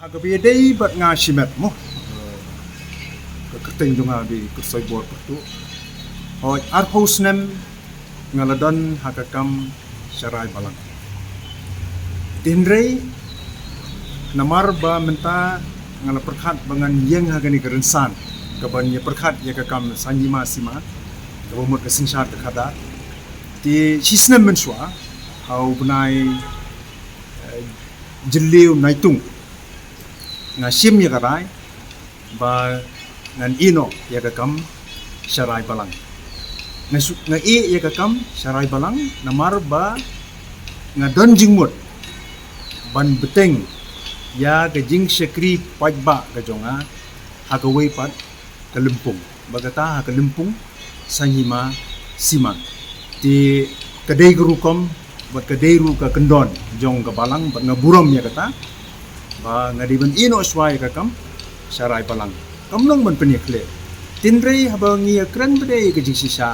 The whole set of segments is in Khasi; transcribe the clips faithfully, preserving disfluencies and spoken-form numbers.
Ha kaba ïadei bad nga shimet mo. Ka kyrteng jong nga dei Khursoi Bor Pyrtuh. Hooid, arphew snem nga la don ha ka kam sharai balang. Hynrei namar ba mynta nga la pyrkhat ba ngan ïeng ha kane ka rynsan kaban ïa pyrkhat ïa ka kam saiñ hima sima, kaba mut ka synshar ka khadar. Te shisnem mynshuwa, ha u bnai, eh, Jylliew Naitung, nga shim ïa ka rai ba ngan ïeh noh ïa ka kam sharai balang. Nga shu, nga ïeh ïa ka kam sharai balang namar ba nga don jingmut ban bteng ïa ka jingshakri paidbah ka jong nga ha kawei pat ka lympung, ba kata ha ka lympung saiñ hima sima. Te ka dei ka rukom bad ka dei ruh ka kyndon jong ka balang, bad nga burom ïa kata ba nga dei ban ïeh noh shuwa ïa ka kam sharai balang. Kam long ban pynïakhleh. Hynrei haba ngi ïakren pat ïa ka jingshisha,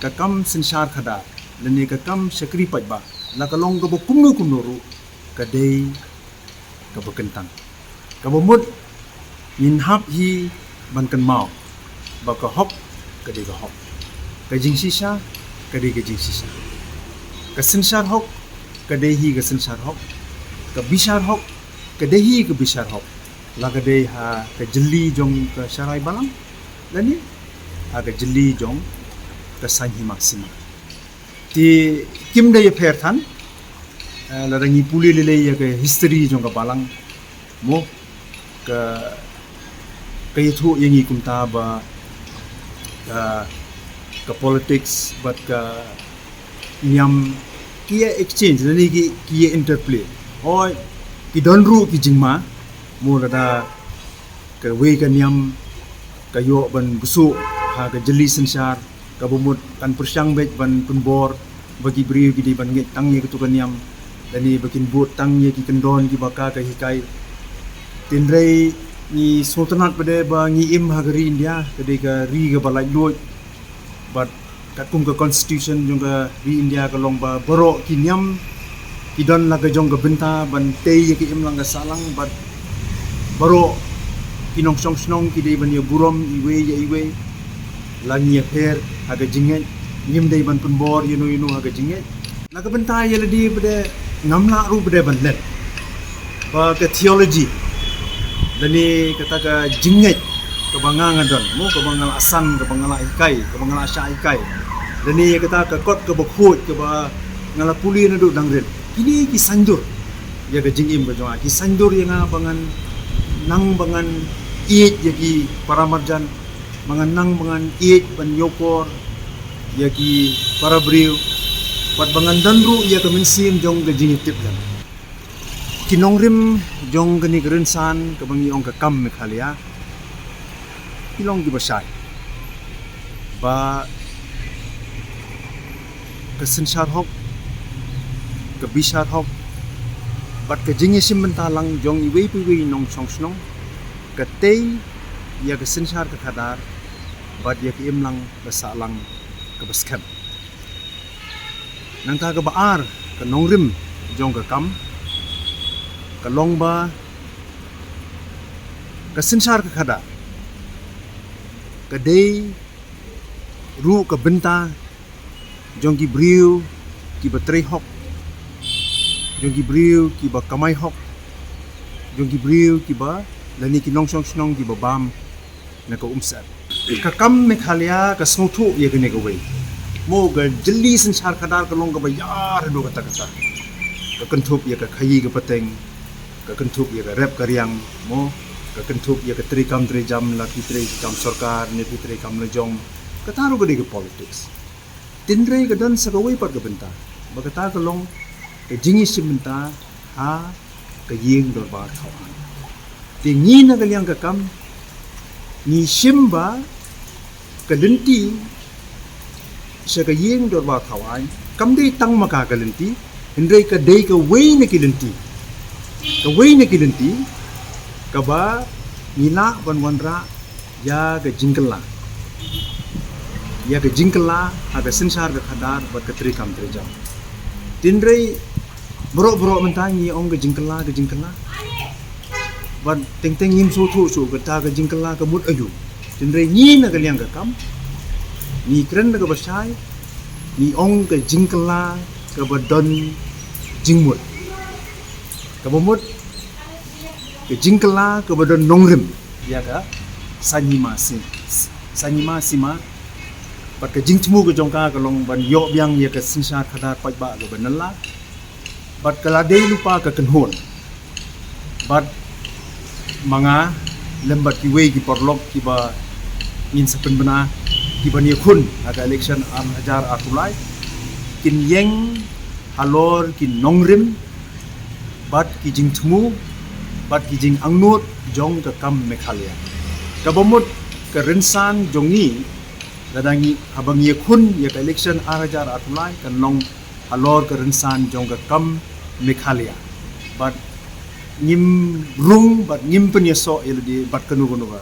ka kam synshar khadar lane ka kam shakri paidbah, la ka long kaba kumno kumno ruh, ka dei kaba kyntang. Kaba mut ngin hap hi ban kynmaw ba ka hok ka dei ka hok, ka jingshisha ka dei ka jingshisha, ka synshar hok ka dei hi ka synshar hok, ka bishar hok ka dei hi ka bishar hok, la ka dei ha ka jylli jong ka sharai balang lane ha ka jylli jong ka saiñ hima sima. Te kim da ïapher than, eh, lada ngi pule lei lei ïa ka history jong ka balang mo, ka, ka ïathuh ïa ngi kumta ba, ka, ka politics bad ka niam ki ïa exchange lane ki, ki ïa interplay. Hooid, ki don ruh ki jingma mo, lada kawei ka niam ka ïoh ban bsuh ha ka jylli synshar, kaba mut kan pyrshang beit ban pynbor ba ki briew ki dei ban ngeit tang ïa katu ka niam lane ba kin bud tang ïa ki kyndon kiba ka ka hikai. Hynrei ngi sngewtynnat pat de ba ngi im ha ka ri India, ka dei ka ri kaba laitluid, bad katkum ka constitution jong ka ri India ka long ba baroh ki niam ki don la ka jong ka bynta ban tei ïa ka imlang ka sahlang, bad baroh ki nongshong shnong ki dei ban ïa burom iwei ïa iwei. La ngi ïapher ha ka jingngeit, ngim dei ban pynbor ïano ïano ha ka jingngeit. Na ka bynta ïa lade pat de ngam lah ruh pat de ban let ba ka theology lane kata ka jingngeit kaba nga nga don mo, kaba nga la san, kaba nga la hikai, kaba nga la shah hikai, lane ïa kata ka kot kaba khuid kaba nga la pule naduh dang rit. Kine ki saiñdur ïa ka jingim ka jong nga, ki saiñdur ïa nga ba ngan nang ba ngan ïeit ïa ki paramarjan, ba ngan nang ba ngan ïeit ban ïoh por ïa ki parabriew, bad ba ngan don ruh ïa ka mynsiem jong ka jingïatiplem. Ki nongrim jong kane ka rynsan kaba ngi ong ka kam Meghalaya ki long kiba shai ba ka synshar hok, ka bishar hok, bad ka jingïashim bynta lang jong iwei pa iwei i nongshong shnong ka tei ïa ka synshar ka khadar bad ïa ka imlang ka sahlang kaba skhem. Nangta kaba ar ka nongrim jong ka kam ka long ba ka synshar ka khadar ka dei ruh ka bynta jong ki briew kiba trei hok, jong ki briew kiba kamai hok, jong ki briew kiba, lane ki nongshong shnong kiba bam na ka umsyep. Ka kam Meghalaya ka sngewthuh ïa kane kawei. Mo, ka jylli synshar khadar ka long kaba ïar haduh katta katta. Ka kynthup ïa ka khaïi ka pateng, ka kynthup ïa ka rep ka riang, mo, ka kynthup ïa ka treikam treijam, la phi trei kam sorkar ne phi trei kam lajong. Kata ruh ka dei ka politics. Hynrei ka don sa kawei pat ka bynta, ba kata ka long ka jingïashim bynta ha ka ïing dorbar thaw aiñ. Te ngi na ka liang ka kam ngi shim ba ka lynti sha ka ïing dorbar thaw aiñ kam dei tang ma ka ka lynti, hynrei ka dei kawei na ki lynti, kawei na ki lynti kaba ngi lah ban wanrah ïa ka jingkylla, ïa ka jingkylla ha ka synshar ka khadar bad ka treikam treijam. Hynrei baroh baroh mynta ngi ong ka jingkylla, ka jingkylla. Bad teng teng ngim sngewthuh shuh kata ka jingkylla ka mut aïu. Hynrei ngi na ka liang ka kam, ngi kren da kaba shai, ngi ong ka jingkylla kaba don jingmut. Kaba mut, ka jingkylla kaba don nongrim ïa ka saiñ hima sima, saiñ hima sima. Bad ka jingthmu ka jong ka ka long ban ïoh biang ïa ka synshar khadar paidbah kaba nylla. Bad ka la dei lypa ka kynhun. Bad ma nga lem bad kiwei ki paralok kiba ngin sa pynbna, kiba ngin ïakhun ha ka election ar hajar arphew lai, kin ïeng halor ki nongrim bad ki jingthmu bad ki jingangnud jong ka kam Meghalaya. Kaba mut, ka rynsan jong ngi, lada ngi, haba ngi ïakhun ïa ka election ar hajar arphew lai, kan long halor ka rynsan jong ka kam Meghalaya. Bad ngim rung bad ngim pynïasoh ïa lade bad kano kano ka